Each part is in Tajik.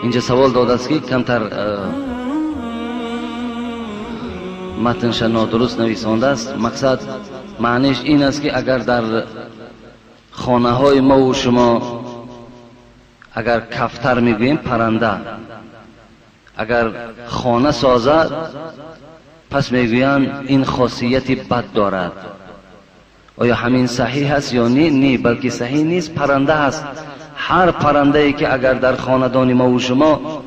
Инҷа савол додааст, ки камтар матнша нодуруст нависондааст. Мақсад маъниш ин аст, ки агар дар хонаҳои мову шумо агар кафтар мегӯем, парранда агар хона созад, пас мегӯянд ин хосияти бад дорад. Оё ҳамин саҳиҳ аст ё не? Не, балки саҳиҳ нест. Парранда ҳаст. Ҳар паррандае ки агар дар хонадони мову шумо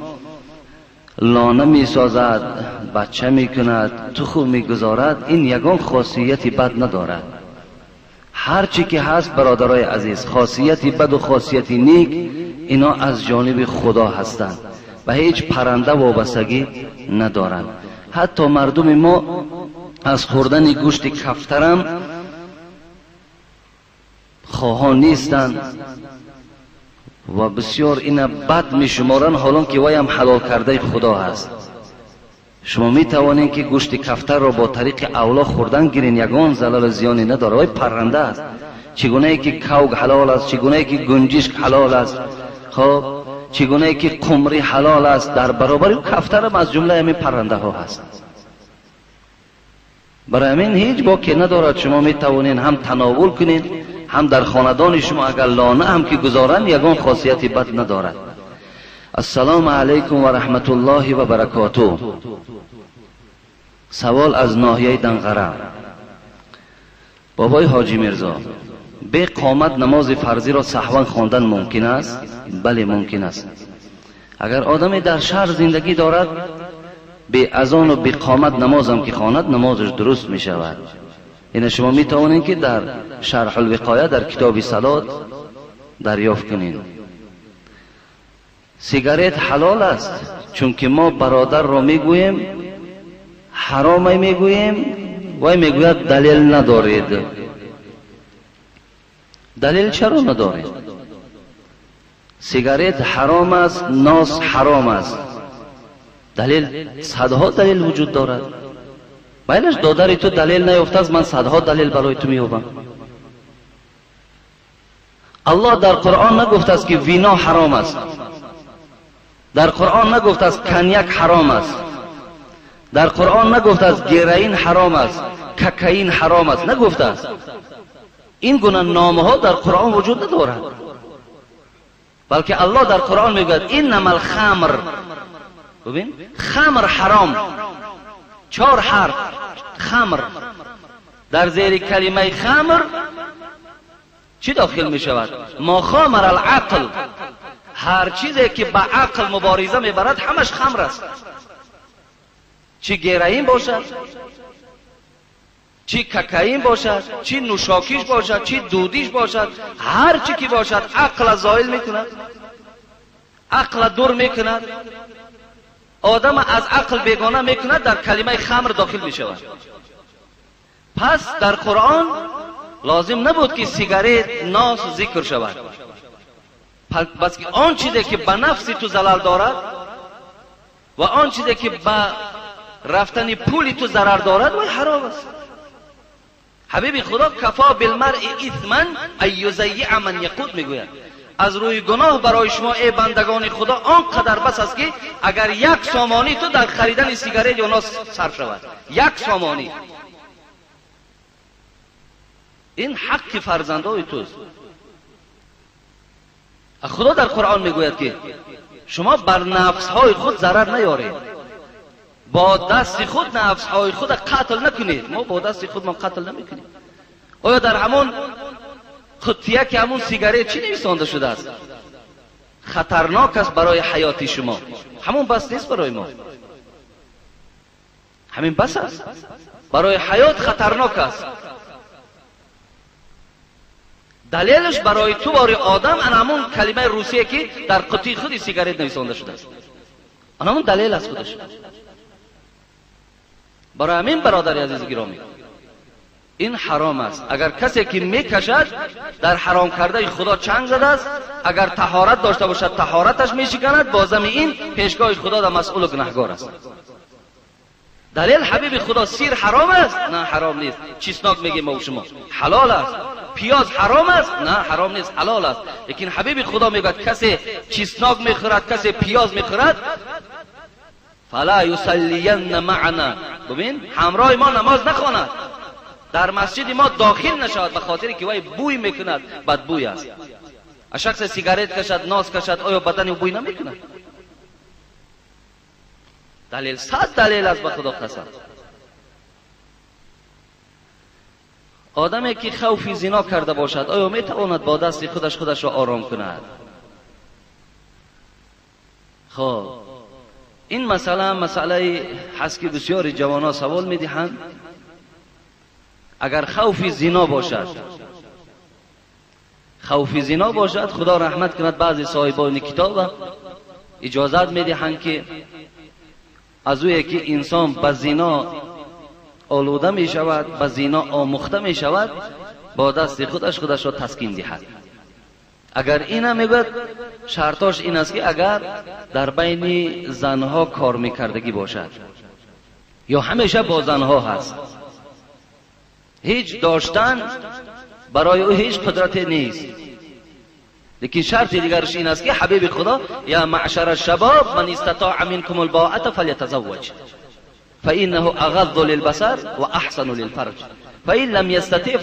лона месозад, бача мекунад, тухм мегузорад, ин ягон хосияти бад надорад. Ҳар чӣ ки ҳаст, бародарои азиз, хосияти баду хосияти нек ино аз ҷониби Худо ҳастанд, ба ҳеҷ парранда вобастагӣ надоранд. Ҳатто мардуми мо аз хӯрдани гӯшти кафтарам хоҳон нестанд ва бисёр ина бад мешуморанд, ҳолон ки вайам ҳалол кардаи Худо ҳаст. Шумо метавонед, ки гӯшти кафтарро бо тариқи авло хӯрдан гирен, ягон залалу зиёне надорад. Вай парранда аст. Чӣ гунае ки кавг ҳалол аст, чӣ гунае ки гунҷишк ҳалол аст, хоб, чӣ гунае ки қумрӣ ҳалол аст, дар баробари кафтарам аз ҷумлаи ҳамин паррандаҳо ҳаст. Барои ҳамин ҳеҷ боке надорад. Шумо метавонед ҳам тановул кунед, ҳам дар хонадони шумо агар лона ҳам ки гузоранд, ягон хосияти бад надорад. Ассалому алайкум ва раҳматуллоҳи ва баракотуҳ. Савол аз ноҳияи Данғара. Бобои Ҳоҷӣ Мирзо, бе қомат намози фарзиро саҳван хондан мумкин аст? Бале, мумкин аст. Агар одаме дар шаҳр зиндагӣ дорад, бе азону бе қомат намозам ки хонад, намозаш дуруст мешавад. Ина шумо метавонед, ки дар Шарҳулвиқоя, дар китоби салот дарёфт кунед. Сигарет ҳалол аст? Чунки мо бародарро мегӯем, ҳаромай мегӯем, вай мегӯяд, далел надоред. Далел чаро надоред? Сигарет ҳаром аст, нос ҳаром аст, далел, садҳо далел вуҷуд дорад. Байлаш, додари ту далел наёфтааст, ман садҳо далел барои ту меёбам. Аллоҳ дар Қуръон нагуфтааст, ки вино ҳаром аст. Дар Қуръон нагуфтааст, коньяк ҳаром аст. Дар Қуръон нагуфтааст, героин ҳаром аст, кокаин ҳаром аст, нагуфтааст. Ин гуна номаҳо дар Қуръон вуҷуд надорад, балки Аллоҳ дар Қуръон мегӯяд: иннамал хамр. Бибин, хамр ҳаром, чор ҳарф хамр. Дар зери калимаи хамр чӣ дохил мешавад? Ма хомар алақл. Ҳар чизе ки ба ақл мубориза мебарад, ҳамаш хамр аст. Чӣ героин бошад, чӣ кокаин бошад, чӣ нӯшокиш бошад, чӣ дудиш бошад, ҳар чӣ ки бошад, ақла зоил мекунад, ақла дур мекунад, одама аз ақл бегона мекунад, дар калимаи хамр дохил мешавад. Пас дар Қуръон лозим набуд, ки сигарет, нос зикр шавад. Бас ки он чизе ки ба нафси ту залал дорад ва он чизе ки ба рафтани пули ту зарар дорад, вай ҳаром аст. Ҳабиби Худо кафо билмаръи исман ан юзаййиа ман яқут мегӯяд. Аз рӯи гуноҳ барои шумо, эй бандагони Худо, он қадар бас аст, ки агар як сомонӣ ту дар харидани сигарет ё нос сарф шавад, як сомонӣ, ин ҳаққи фарзандои туст. Худо дар Қуръон мегӯяд, ки шумо бар нафсҳои худ зарар наёред, бо дасти худ нафсҳои худро қатл накунед. Мо бо дасти худмон қатл намекунем. Оё дар ҳамон қуттияки ҳамон сигарет чӣ нависонда шудааст? Хатарнок аст барои ҳаёти шумо. Ҳамон бас нест барои мо? Ҳамин бас аст. Барои ҳаёт хатарнок аст. Далелаш барои ту бори одам ана ҳамон калимаи русие, ки дар қуттии худи сигарет нависонда шудааст, ана ҳамон далел аст худаш. Барои ҳамин, бародари азизи гиромӣ, ин ҳаром аст. Агар касе ки мекашад, дар ҳаром кардаи Худо чанг задааст. Агар таҳорат дошта бошад, таҳораташ мешиканад, бо зами ин пешгоҳи Худо дар масъулу гунаҳгор аст. Далел, ҳабиби Худо: сир ҳаром аст? На, ҳаром нест. Чеснок мегем мо шумо, ҳалол аст. پیاز حرام است؟ نه، حرام نیست، حلال است. لیکن حبیب خدا میگوید کسی چیسناک میخورد، کسی پیاز میخورد، فلا یصلین معنا، ببین همراه ما نماز نخواند، در مسجد ما داخل نشود، به خاطر که وی بوی میکند، بدبوی است. شخص سیگارت کشد، ناز کشد، آیا بدن او بوی نمیکند؟ دلیل، صد دلیل است به خدا قسم. آدمی که خوف زنا کرده باشد آیا میتواند با دست خودش خودش را آرام کند؟ خب این مسئله مسئله هست که بسیاری جوانها سوال میدهند. اگر خوف زنا باشد، خوف زنا باشد، خدا رحمت کند بعضی صاحبان کتاب اجازت میدهند که از اوی که انسان به زنا آلوده می شود، به زنا آموخته می شود، با دست خودش خودش را تسکین دهد. اگر این هم میگوید شرطاش این است که اگر در بین زنها کار میکردگی باشد یا همیشه با زنها هست، هیچ داشتن برای او هیچ قدرتی نیست. لیکن شرط دیگرش این است که حبیب خدا یا معشر الشباب من استطاع منکم الباءة فلیتزوج فإنه أغض للبصر وأحسن للفرج فإن لم يستطع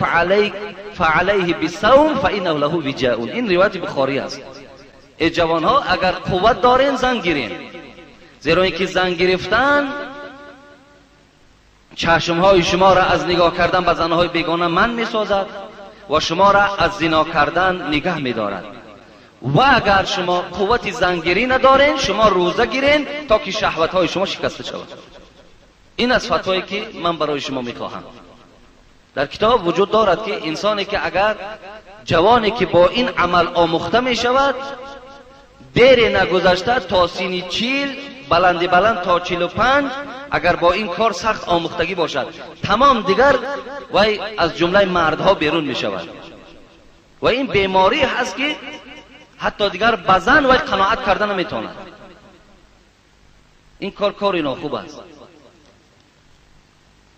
فعليه بالصوم فإنه له وجاء. این روایت بخاری است. ای جوانها اگر قوت دارین زن گیرین، زیرا اینکه زن گرفتن چشمهای شما را از نگاه کردن به زنهای بیگانه من میسازد و شما را از زنا کردن نگه میدارد. و اگر شما قوت زنگیری ندارین شما روزه گیرین تا که شهوتهای شما شکسته شود. این از فتوایی که من برای شما میخواهم. در کتاب وجود دارد که انسانی که اگر جوانی که با این عمل آموخته می شود، دیر نگذشته تا سینی 40، بلند بلند تا 45، اگر با این کار سخت آموختگی باشد، تمام دیگر وی از جمله مردها بیرون می شود. و این بیماری هست که حتی دیگر بزن وی قناعت کرده نمیتواند. این کار کاری ناخوب است.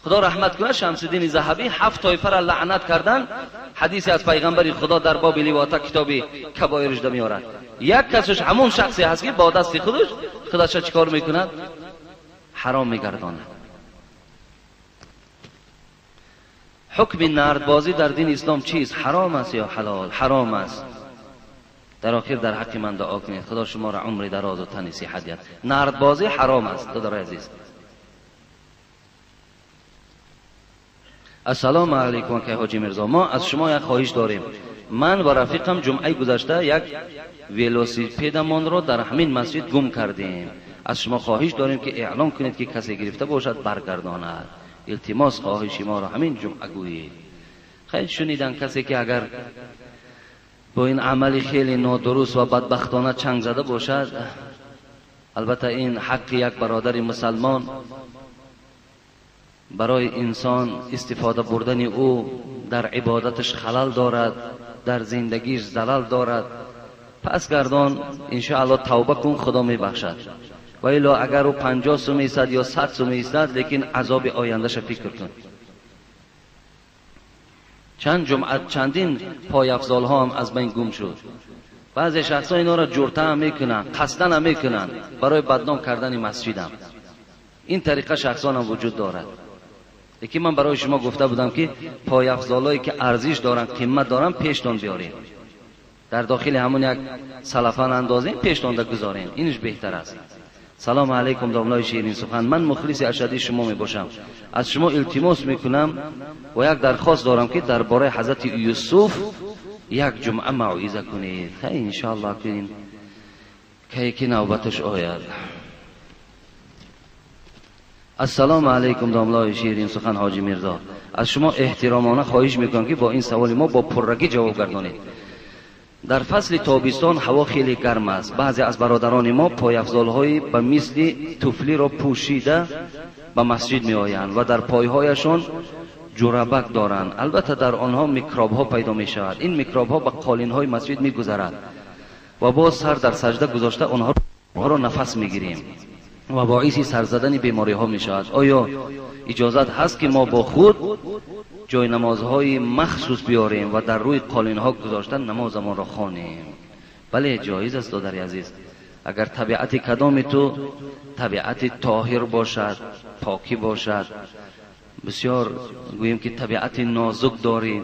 خدا رحمت کنه شمس الدین ذهبی 7 طایفه را لعنت کردن. حدیثی از پیغمبر خدا در باب لواطه کتاب کبایرش میارد. یک کسش همون شخصی هست که با دست خودش خودش چیکار میکند؟ حرام میگرداند. حکم نردبازی در دین اسلام چیست؟ حرام است یا حلال؟ حرام است. در آخر در حق من دعا کنید خدا شما را عمر دراز و تن صحت دهد. نردبازی حرام است دادار عزیز. السلام علیکم که حاجی میرزا، ما از شما یک خواهش داریم. من و رفیقم جمعه گذشته یک ولوسیپدمان را در همین مسجد گم کردیم. از شما خواهش داریم که اعلام کنید که کسی گرفته باشد برگرداند. التماس خواهش ما را همین جمعه گویید. خیلی شنیدن کسی که اگر با این عمل خیلی نادرست و بدبختانه چنگ زده باشد، البته این حق یک برادر مسلمان برای انسان استفاده بردن او در عبادتش خلل دارد، در زندگیش زلل دارد. پس گردان انشاءالله توبه کن، خدا میبخشد. و الا اگر او 50 سوم ایستد یا 100 سوم ایستد، لیکن عذاب آیندهش فکر کن. چند جمعه چندین پایافزال ها هم از بین گم شد. بعضی شخص ها اینا را جورته هم میکنن، قصدن هم میکنن برای بدنام کردن مسجدم. این طریقه شخصان هم وجود دارد. لیکن من برای شما گفته بودم که پایافزالایی که ارزش دارن، قیمت دارن، پیشتان بیارین، در داخل همون یک سلفان اندازین، پیشتان گذارین، اینش بهتر است. سلام علیکم داملای شیرین سخن، من مخلص اشدی شما می باشم. از شما التماس میکنم و یک درخواست دارم که درباره حضرت یوسف یک جمعه موعظه کنید. خیلی انشاءالله کنین که یکی نوبتش آید. السلام علیکم داملای شیرین سخن حاجی میرزا، از شما احترامانه خواهش میکنم که با این سوال ما با پررگی جواب گردانید. در فصل تابستان هوا خیلی گرم است. بعضی از برادران ما پایافزال‌های به مثل توفلی را پوشیده به مسجد می آیند و در پایهایشان جورابک دارند. البته در آنها میکروب ها پیدا می شود. این میکروب ها به قالین های مسجد می گذرد و باز سر در سجده گذاشته آنها را نفس می گیریم. ва боиси сар задани бемориҳо мешавад. Оё иҷозат ҳаст, ки мо бо худ ҷои намозҳои махсус биёрем ва дар рӯи қолинҳо гузошта намозамонро хонем? Бале, ҷоиз аст, додари азиз. Агар табиати кадоми ту табиати тоҳир бошад, покӣ бошад, бисёр гӯем ки табиати нозук дорӣ,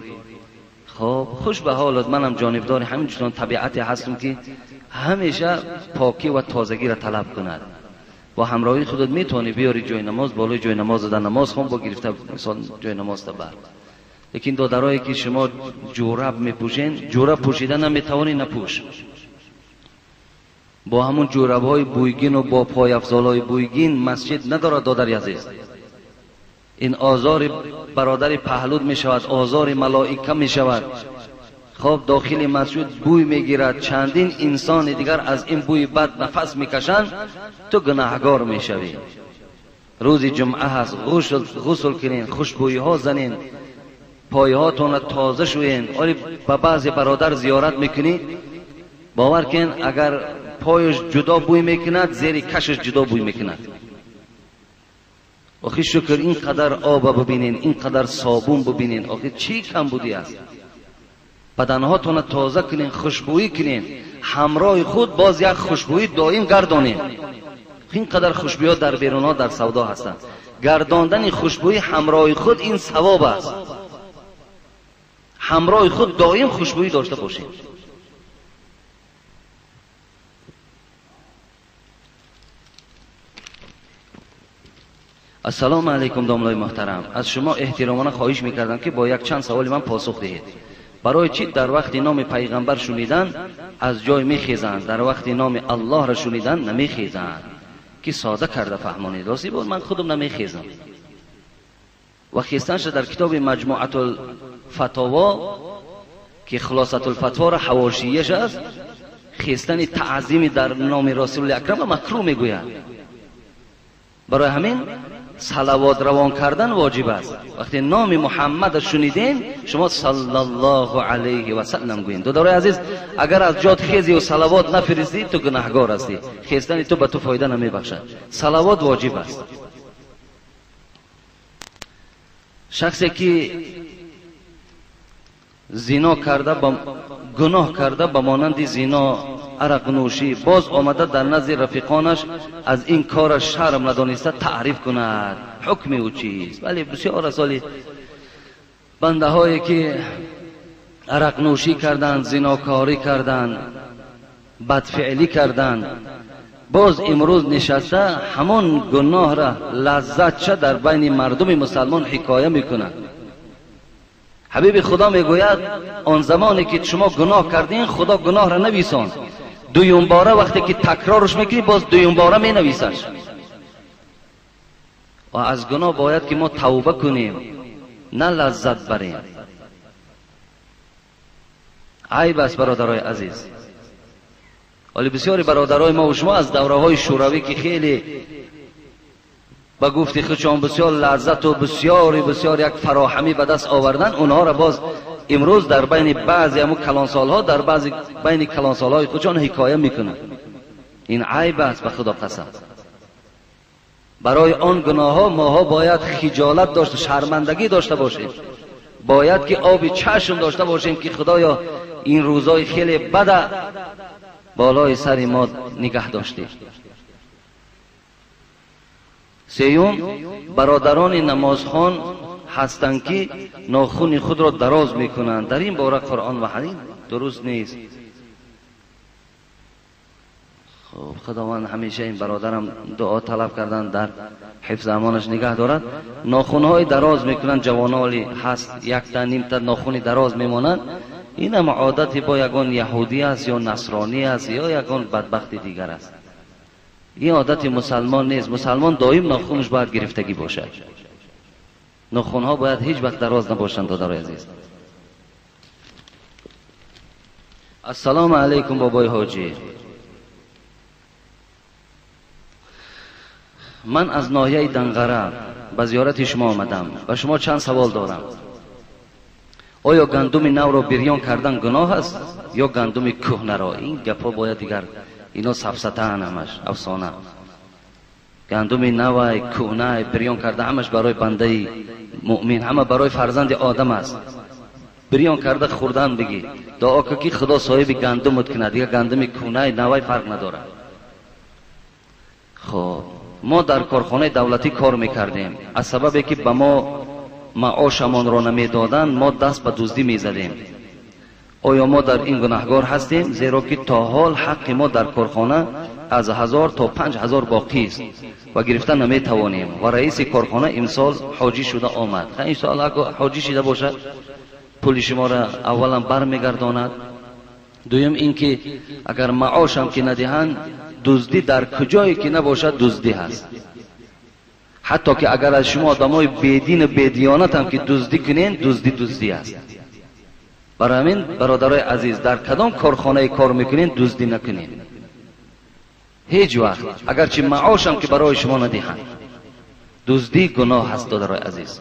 хоб, хуш ба ҳолат. Манам ҷонибдори ҳамин чунон табиате ҳастам, ки ҳамеша покӣ ва тозагиро талаб кунад. Бо ҳамроҳии худат метавонӣ биёри ҷои намоз, болои ҷои намоз дар намоз хон, бо гирифта мисол ҷои намозта бар. Лекин додарое ки шумо ҷӯраб мепӯшен, ҷӯраб пӯшида наметавонӣ, напӯш. Бо ҳамун ҷӯрабҳои бӯйгину бо пойафзолҳои бӯйгин масҷид надорад, додари азиз. Ин озори бародари паҳлуд мешавад, озори малоика мешавад. Хоб, дохили масҷид бӯй мегирад, чандин инсони дигар аз ин бӯи бад нафас мекашанд, ту гунаҳгор мешавӣ. Рӯзи ҷумъа ҳаст, ғусл кунен, хушбӯиҳо занен, пойҳоятонро тоза шӯен. Оли ба баъзе бародар зиёрат мекунӣ, бовар кун, агар пояш ҷудо бӯй мекунад, зери кашаш ҷудо бӯй мекунад. Охи шукр, ин қадар оба бибинен, ин қадар собун бибинен, охи чӣ камбудӣ аст? Баданҳотонро тоза кунен, хушбӯӣ кунен, ҳамроҳи худ боз як хушбӯӣ доим гардонен. Ин қадар хушбӯиҳо дар берунҳо дар савдо ҳастанд. Гардондани хушбӯӣ ҳамроҳи худ ин савоб аст. Ҳамроҳи худ доим хушбӯӣ дошта бошед. Ассалому алайкум, домлои муҳтарам. Аз шумо эҳтиромона хоҳиш мекардам, ки бо якчанд саволи ман посух диҳед. Барои чӣ дар вақти номи пайғамбар шунидан аз ҷой мехезанд, дар вақти номи аллоҳро шунидан намехезанд? Ки сода карда фаҳмонед. Рости буд, ман худам намехезам. Ва хестанша дар китоби Маҷмуатулфатово, ки Хулосатулфатворо ҳавошияш аст, хестани таъзими дар номи Расули акрам макрӯҳ мегӯяд. Барои ҳамин салавот равон кардан воҷиб аст. Вақте номи Муҳаммадро шунидем, шумо саллаллоҳу алайҳи васаллам гӯед. Додарои азиз, агар аз ҷот хезию салавот нафиристӣ, ту гунаҳгор ҳастӣ. Хестани ту ба ту фоида намебахшад. Салавот воҷиб аст. Шахсе ки зино карда, гуноҳ карда, ба монанди зино, арақнӯшӣ, боз омада дар назди рафиқонаш аз ин кораш шарм надониста таъриф кунад, ҳукми ӯ чист? Бале, бисёр асоли бандаҳое ки арақнӯшӣ карданд, зинокорӣ карданд, бадфеълӣ карданд, боз имрӯз нишаста ҳамон гуноҳра лаззатча дар байни мардуми мусалмон ҳикоя мекунад. Ҳабиби Худо мегӯяд, он замоне ки шумо гуноҳ кардин, Худо гуноҳро нависонд. Дуюмбора вақте ки такрорш мекунӣ, боз дуюмбора менависаш. Ва аз гуноҳ бояд ки мо тавба кунем, на лаззат барем. Айб аст, бародарои азиз. Вале бисёри бародарои мо ва шумо аз давраҳои шӯравӣ, ки хеле ба гуфти худшон бисёр лаззату бисёри бисёр як фароҳамӣ ба даст овардан, онҳоро боз имрӯз дар байни баъзе ҳамун калонсолҳо, дар баъзи байни калонсолҳои худшон ҳикоя мекунанд. Ин айб аст, ба Худо қасам. Барои он гуноҳҳо моҳо бояд хиҷолат дошта, шармандагӣ дошта бошем, бояд ки оби чашм дошта бошем, ки Худоё, ин рӯзҳои хеле бада болои сари мо нигаҳ доштӣ. Сеюм, бародарони намозхон ҳастанд, ки нохуни худро дароз мекунанд. Дар ин бора Қуръон ва ҳадис дуруст нест. Хуб, Худованд ҳамеша ин бародарам дуо талаб кардан, дар ҳифз амонаш нигаҳ дорад. Нохунҳои дароз мекунанд, ҷавоноли ҳаст, якта нимта нохуни дароз мемонанд. Инам одати бо ягон яҳудӣ аст ё насронӣ аст ё ягон бадбахти дигар аст. Ин одати мусалмон нест. Мусалмон доим нохунаш бояд гирифтагӣ бошад. Нохунҳо бояд ҳеҷ вақт дароз набошанд, додарои азиз. Ассалому алайкум, бобои ҳоҷӣ. Ман аз ноҳияи Данғара ба зиёрати шумо омадам. Ба шумо чанд савол дорам. Оё гандуми навро бирён кардан гуноҳ аст ё гандуми кӯҳнаро? Ин гапҳо бояд дигар, ино сафсатаан, ҳамаш афсона. Гандуми навай, кӯҳнай, бирён карда ҳамаш барои бандаи муъмин, ҳама барои фарзанди одам аст. Бирён карда хӯрдан бигӣ. Дуо кун ки Худо соҳиби гандумат кунад. Дигар гандуми кӯҳнай, навай фарқ надорад. Хоб, мо дар корхонаи давлатӣ кор мекардем. Аз сабабе ки ба мо маошамонро намедоданд, мо даст ба дуздӣ мезадем. Оё мо дар ин гунаҳгор ҳастем? Зеро ки то ҳол ҳаққи мо дар корхона аз 1000 то 5000 боқист ва гирифта наметавонем. Ва раиси корхона имсол ҳоҷӣ шуда омад. Иншоалло агар ҳоҷӣ шида бошад, пули шуморо аввалан бармегардонад. Дуюм ин ки агар маошам ки надиҳанд, дуздӣ дар куҷое ки набошад дуздӣ ҳаст. Ҳатто ки агар аз шумо одамои бедину бедиёнатам ки дуздӣ кунен, дуздӣ дуздӣ аст. Барои ҳамин бародарои азиз, дар кадом корхонае кор мекунен, дуздӣ накунед ҳеҷ вақт, агарчи маошам ки барои шумо надиҳанд. Дуздӣ гуноҳ аст, додарои азиз.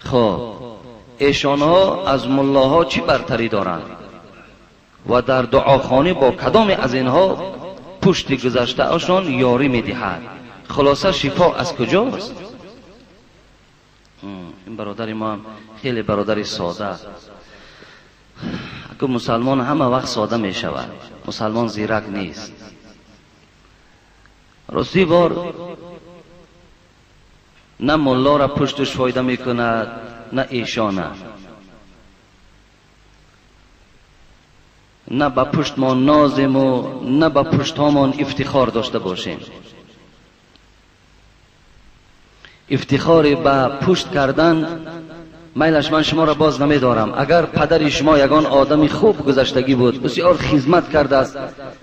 Хоб, эшонҳо аз муллоҳо чӣ бартарӣ доранд ва дар дуохонӣ бо кадоме аз инҳо пушти гузаштаашон ёрӣ медиҳад? Хулоса шифо аз куҷост? Ин бародари мо ҳам хеле бародари сода. Аку мусалмон ҳама вақт сода мешавад, мусалмон зирак нест. Рости бор на муллора пуштуш фоида мекунад, на эшона, на ба пуштмон нозему на ба пуштҳомон ифтихор дошта бошем. Ифтихори ба пушт кардан майлаш ман шуморо боз намедорам. Агар падари шумо ягон одами хуб гузаштагӣ буд, бисёр хизмат кардааст,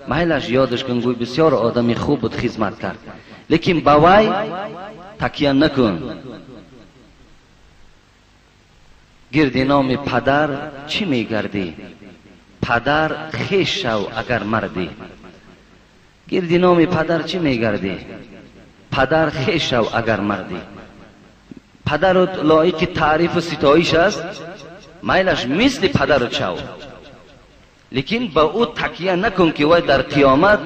майлаш ёдаш кун, гӯй бисёр одами хуб буд, хизмат кард. Лекин ба вай такя накун. Гирди номи падар чӣ мегардӣ? Падар хеш шав агар мардӣ. Гирди номи падар чӣ мегардӣ? Падар хеш шав агар мардӣ. Падарот лоиқи таърифу ситоиш аст, майлаш мисли падарот шав, лекин ба ӯ такя накун ки вай дар қиёмат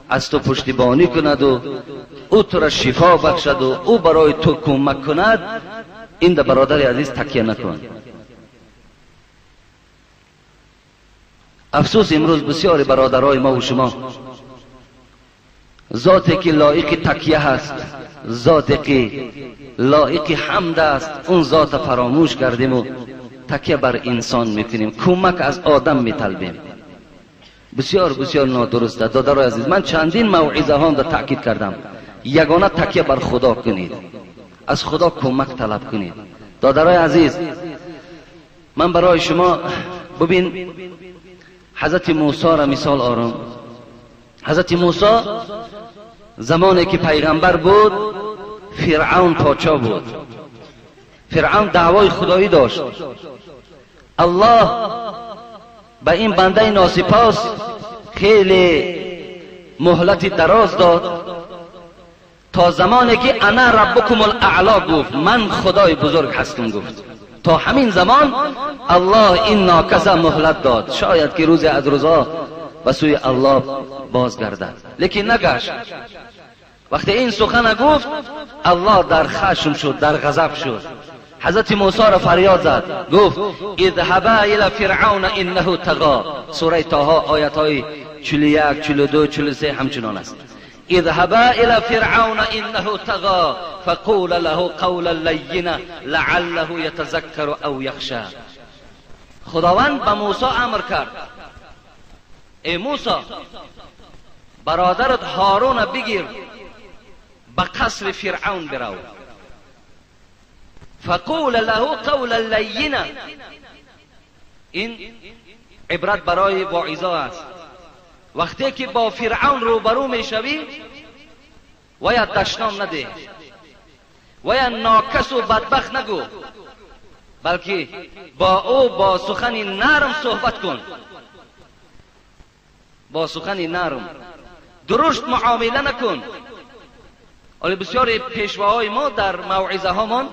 аз ту пуштибонӣ кунаду ӯ тура шифо бахшаду ӯ барои ту кӯмак кунад. Ин да бародари азиз такя накун. Афсӯс, имрӯз бисёри бародарои мо ва шумо зоте ки лоиқи такя ҳаст, зоте ки лоиқи ҳамд аст, он зота фаромӯш кардему такя бар инсон мекунем, кӯмак аз одам металбем. Бисёр бисёр нодуруст аст, додарои азиз. Ман чандин мавъизаҳонда таъкид кардам, ягона такя бар Худо кунед, аз Худо кӯмак талаб кунед. Додарои азиз, ман барои шумо бубин ҳазрати Мусоро мисол орам. Ҳазрати Мусо замоне ки пайғамбар буд, Фиръавн подшоҳ буд. Фиръавн даъвои худоӣ дошт. Аллоҳ ба ин бандаи носипос хеле муҳлати дароз дод то замоне ки ана раббукум ал-аъло гуфт, ман худои бузург ҳастам гуфт. То ҳамин замон Аллоҳ ин нокаса муҳлат дод, шояд ки рӯзе аз рӯзҳо ба сӯи Аллоҳ бозгардад, лекин нагашт. Вақте ин сухана гуфт, Аллоҳ дар хашм шуд, дар ғазаб шуд. Ҳазрати Мусоро фарёд зад, гуфт: идҳаба ила фиръавна иннаҳу тағо. Сураи Тоҳо оятҳои 41, 42, 43 ҳамчунон аст. اذهبا الى فرعون انه طغى فقولا له قولا لینا لعله يتذكر او يخشى. خداوند به موسی امر کرد: ای موسی، برادرت هارون بگیر، به قصر فرعون برو. فقول له قولا لینا. این عبرت برای واعظا است. وقتی که با فرعون روبرو میشوی، ویا دشنام نده، ویا ناکس و بدبخت نگو، بلکه با او با سخن نرم صحبت کن، با سخن نرم، درشت معامله نکن. ولی بسیاری پیشواهای ما در موعظه هامان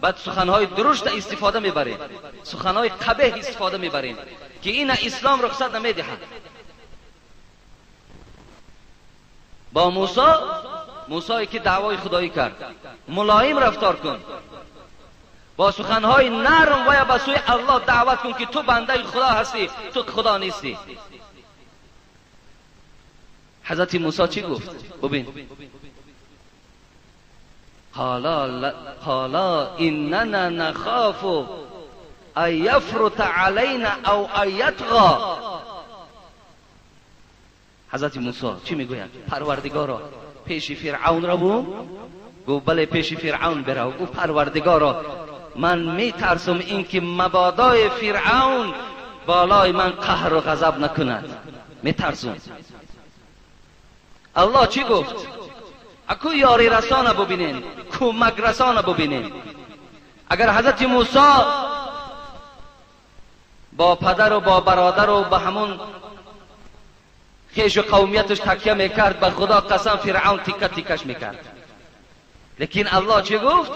بعد سخنهای درشت استفاده میبریم، سخنهای قبیح استفاده میبریم که این اسلام رخصت نمیدهد. با موسی، موسی که دعوای خدایی کرد، ملایم رفتار کن، با سخنهای نرم و یا به سوی الله دعوت کن که تو بنده خدا هستی، تو خدا نیستی. حضرت موسی چی گفت؟ ببین، قالا اننا نخاف ان یفرط علینا او ان یطغی. حضرت موسی چی میگوید؟ پروردگارا پیش فرعون را بو؟ گفت بله پیش فرعون برو. گفت پروردگارا من میترسم اینکه مبادای فرعون بالای من قهر و غضب نکند، میترسم. الله چی گفت؟ اکو یاری رسانه ببینین، کمک رسانه ببینین. اگر حضرت موسی با پدر و با برادر و به همون خیش و قومیتش تکیه میکرد، به خدا قسم فرعون تیکه تیکش میکرد. لیکن الله چی گفت؟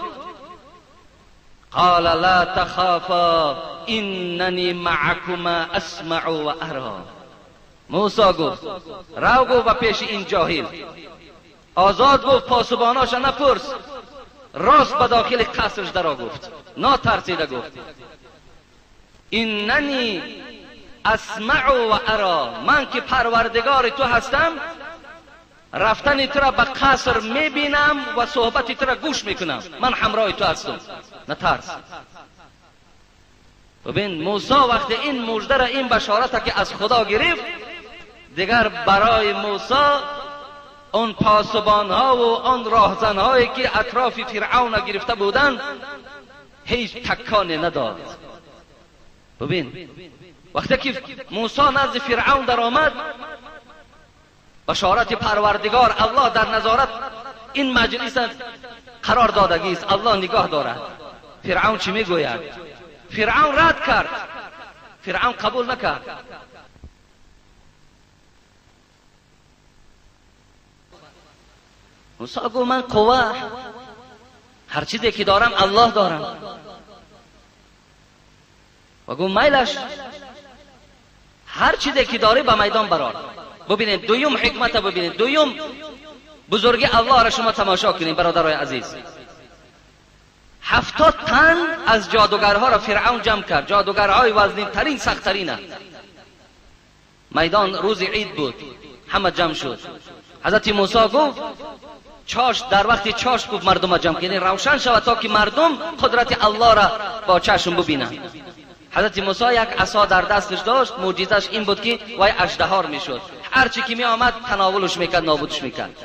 قال لا تخافا اننی معکما اسمع و ارا. موسی گفت رو، گفت به پیش این جاهل، آزاد گفت پاسباناش نپرس، راست به داخل قصرش درا گفت، ناترسیده گفت اننی اسمع و ارا، من که پروردگار تو هستم رفتن تو را به قصر میبینم و صحبت تو را گوش میکنم، من همراه تو هستم، نترس. ببین موسی وقتی این مژده را، این بشارت که از خدا گرفت، دیگر برای موسی آن پاسبان ها و آن راهزن هایی که اطراف فرعون گرفته بودند هیچ تکانی نداد. ببین وقتی که موسی نزد فرعون در آمد، بشارت پروردگار الله در نظارت این مجلس قرار دادگی است، الله نگاه دارد. فرعون چی میگوید؟ فرعون رد کرد، فرعون قبول نکرد. موسی گفت من قوه، هر چیزی که دارم الله دارم. و گفت میلش، هر چیزی که داری به میدان برار. ببینید دویم حکمت، ببینید دویم بزرگی الله را شما تماشا کنید برادرای عزیز. 70 تن از جادوگرها را فرعون جمع کرد، جادوگرهای وزنین ترین سخت ترین. میدان روز عید بود، همه جمع شد. حضرت موسی گفت چاش، در وقتی چاش گفت مردم جمع کنید، روشن شود تا که مردم قدرت الله را با چشم ببینند. حضرت موسی یک عصا در دستش داشت، معجزش این بود که وای اژدهار میشد، هر چی که می آمد تناولش میکرد، نابودش میکرد.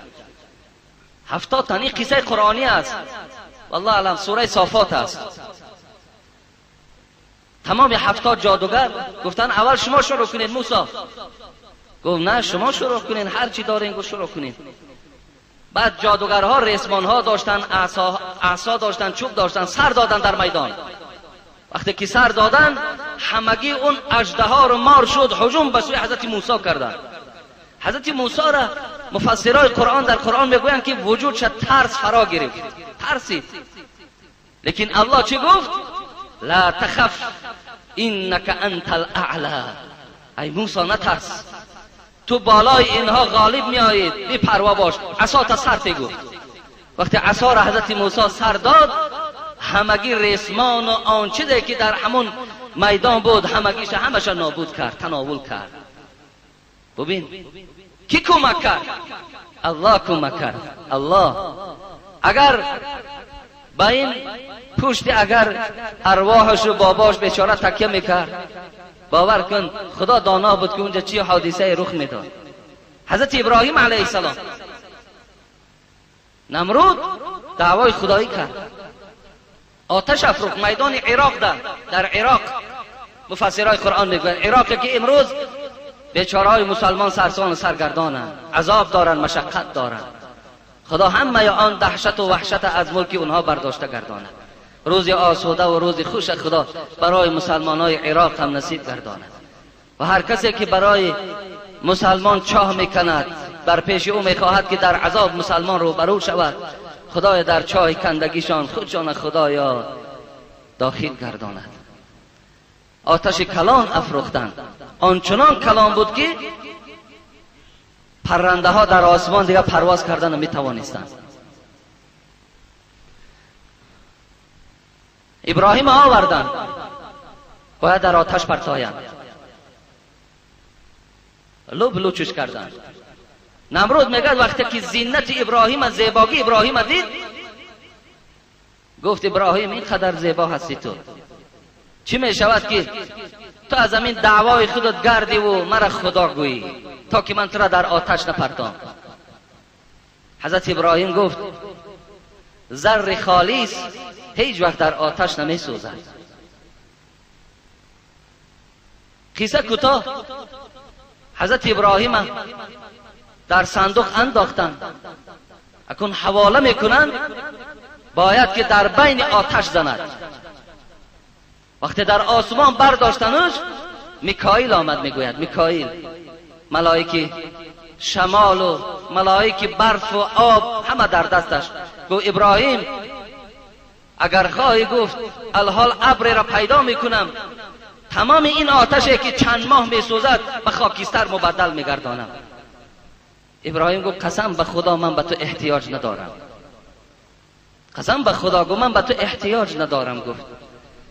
70 تن، این قصه قرآنی است، والله اعلم، سوره صافات است. تمام 70 جادوگر گفتن اول شما شروع کنید. موسی گفت نه شما شروع کنین، هر چی دارین گفت شروع کنین. بعد جادوگرها ریسمانها داشتن، عصا داشتن، چوب داشتن، سر دادن در میدان. وقتی که سر دادن همگی اون اژدها رو مار شد، هجوم به سوی حضرت موسی کردن. حضرت موسی را مفسرای قرآن در قرآن میگویند که وجودش ترس فرا گرفت، ترسید. لیکن الله چی گفت؟ لا تخف انک انت الاعلی. ای موسی نترس، تو بالای اینها غالب میآیید، بی پروا باش، عصا تا سر تی. وقتی عصا را حضرت موسی سر داد، همگی ریسمان و آن چیزی که در همون میدان بود همگیش همش نابود کرد، تناول کرد. ببین کی کمک کرد؟ الله کمک کرد. الله اگر با این پشت اگر ارواحش و باباش بیچاره تکیه میکرد، باور کن خدا دانا بود که اونجا چی حادثه رخ میداد. حضرت ابراهیم علیه السلام، نمرود دعوای خدایی کرد، آتش افروخت میدان عراق، در عراق مفسرای قرآن میگویند عراق که امروز بیچاره‌های مسلمان سرسان و سرگردانند، عذاب دارند، مشقت دارند. خدا همه آن دهشت و وحشت از ملک اونها برداشته گرداند. روز آسوده و روز خوش خدا برای مسلمانای عراق هم نصیب گرداند. و هر کسی که برای مسلمان چاه میکند، بر پیش او میخواهد که در عذاب مسلمان روبرو شود، خدای در چاه کندگیشان خودشان خدایا داخل گرداند. آتش کلان افروختند، آنچنان کلان بود که Паррандаҳо дар осмон дига парвоз карда наметавонистанд. Иброҳим оварданд, бояд дар оташ партоянд. Луб лучуш карданд. Намруд мегӯяд вақте ки зинати Иброҳима, зебогии Иброҳима дид, гуфт Иброҳим ин қадар зебо ҳасти ту, чӣ мешавад ки ту аз ҳамин даъвои худат гардиву мара худо гӯӣ, то ки ман тура дар оташ напартом. Ҳазрат Иброҳим гуфт зарри холис ҳеҷ вақт дар оташ намесӯзад. Қисса кӯтоҳ, ҳазрат Иброҳима дар сандуқ андохтанд. Акун ҳавола мекунанд, бояд ки дар байни оташ занад. Вақте дар осмон бардоштануш, Микоил омад, мегӯяд Микоил, малоики шамолу малоики барфу об ҳама дар дасташ. Гуфт Иброҳим агар хоҳӣ, гуфт алҳол абреро пайдо мекунам, тамоми ин оташе ки чанд моҳ месӯзад ба хокистар мубаддал мегардонам. Иброҳим гуфт қасам ба худо ман ба ту эҳтиёҷ надорам. Қасам ба худо гуфт ман ба ту эҳтиёҷ надорам. Гуфт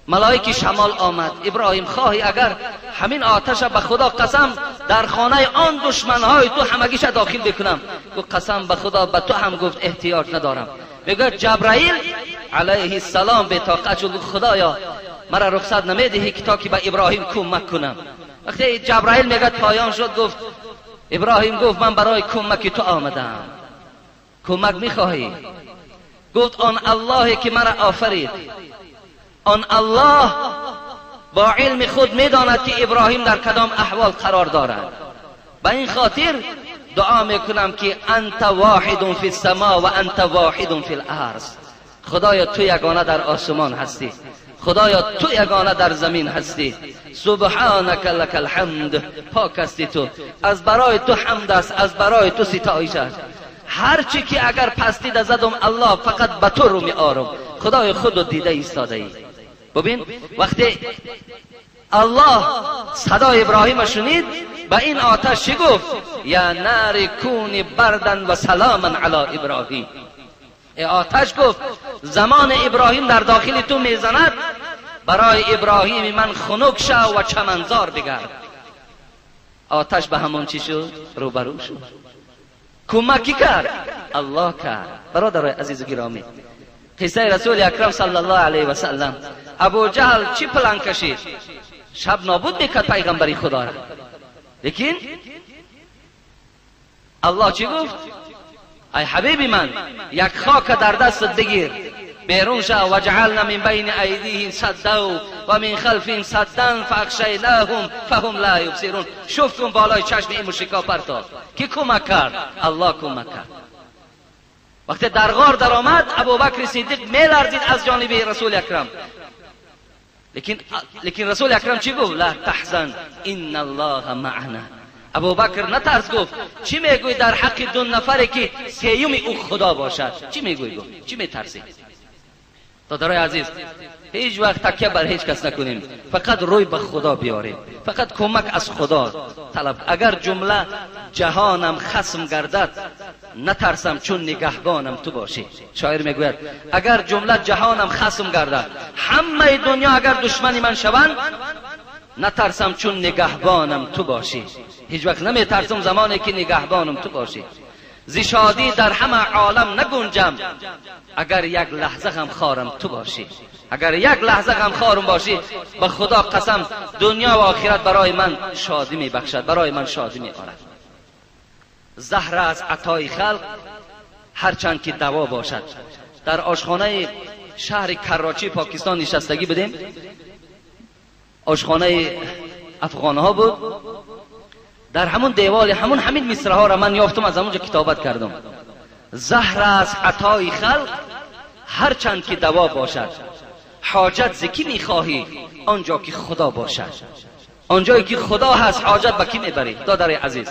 малоики шамол омад. Иброҳим хоҳӣ агар ҳамин оташа ба худо қасам дар хонаи он душманҳои ту ҳамагиша дохил бикунам. Гуфт қасам ба худо ба ту ҳам гуфт эҳтиёҷ надорам. Мегӯяд Ҷабраил алайҳиссалом бетоқат шуд, гуфт худоё мара рухсат намедиҳӣ ки то ки ба Иброҳим кӯмак кунам. Вақте Ҷабраил мегӯяд поён шуд, гуфт Иброҳим гуфт ман барои кӯмаки ту омадаам, кӯмак мехоҳӣ? Гуфт он Аллоҳе ки мара офарид, он Аллоҳ бо илми худ медонад ки Иброҳим дар кадом аҳвол қарор дорад. Ба ин хотир дуо мекунам ки анта воҳидун фи ссамо ва анта воҳидун фи л-арз. Худоё ту ягона дар осмон ҳастӣ, Худоё ту ягона дар замин ҳастӣ. Субҳанака лакал ҳамд, пок ҳастӣ ту, аз барои ту ҳамд аст, аз барои ту ситоиш аст. Ҳарчи ки агар пастида задум Аллоҳ фақат ба ту рӯ меорам. Худои худу дида истодаӣ. Бубин вақте Аллоҳ садои Иброҳима шунид, ба ин оташ чӣ гуфт? Я нари куни бардан ва саламан ала Иброҳим. Э оташ гуфт замони Иброҳим дар дохили ту мезанад, барои Иброҳими ман хунук шав ва чаманзор бигард. Оташ ба ҳамон чӣ шуд? Рӯбарӯ шуд. Кӯмак кӣ кард? Аллоҳ кард. Бародарои азизу гиромӣ, қиссаи Расули Акрам саллаллоҳу алайҳи васаллам, Абу Ҷаҳл чӣ план кашид? Шаб нобуд мекард пайғамбари Худоро. Лекин Аллоҳ чӣ гуфт? Ай ҳабиби ман, як хока дар дастат бигир, берун шав. Ваҷаална мин байни айдиҳим саддан ва мин халфиҳим саддан фаахшайнаҳум фаҳум ла юбсирун. Шуфт кун болои чашми ин мушрикҳо партоб. Кӣ кӯмак кард? Аллоҳ кӯмак кард. Вақте дар ғор даромад, Абубакри Сиддиқ меларзид аз ҷониби Расули Акрам. Лекин Расули Акрам чӣ гуфт? Ла таҳзан инна Аллоҳа маъана. Абубакр натарс, гуфт чӣ мегӯӣ дар ҳаққи ду нафаре ки сеюми ӯ Худо бошад? Чӣ мегӯӣ? Гуфт чӣ метарсӣ? Додарои азиз, ҳеҷ вақт такя бар ҳеҷ кас накунем, фақат рӯй ба Худо биёрем, фақат кӯмак аз Худо талаб. Агар ҷумла ҷаҳонам хасм гардад, натарсам чун нигаҳбонам ту бошӣ. Шоир мегӯяд агар ҷумла ҷаҳонам хасм гардад, ҳамаи дунё агар душмани ман шаванд, натарсам чун нигаҳбонам ту бошӣ. Ҳеҷ вақт наметарсам замоне ки нигаҳбонам ту бошӣ. Зи шодӣ дар ҳама олам нагунҷам, агар як лаҳза ғамхорам ту бошӣ. Агар як лаҳза ғамхорам бошӣ, ба Худо қасам дунё ва охират барои ман шодӣ мебахшад, барои ман шодӣ меорад. Заҳр аз атои халқ ҳарчанд ки даво бошад. Дар ошхонаи шаҳри Карочи Покистон нишастагӣ будем. Ошхонаи афғонҳо буд. Дар ҳамун деволи ҳамун ҳамин мисраҳоро ман ёфтум, аз ҳамунҷо китобат кардам. Заҳр аз атои халқ ҳарчанд ки даво бошад, ҳоҷат зи кӣ мехоҳӣ онҷо ки Худо бошад. Онҷое ки Худо ҳаст ҳоҷат ба кӣ мебарӣ? Додари азиз,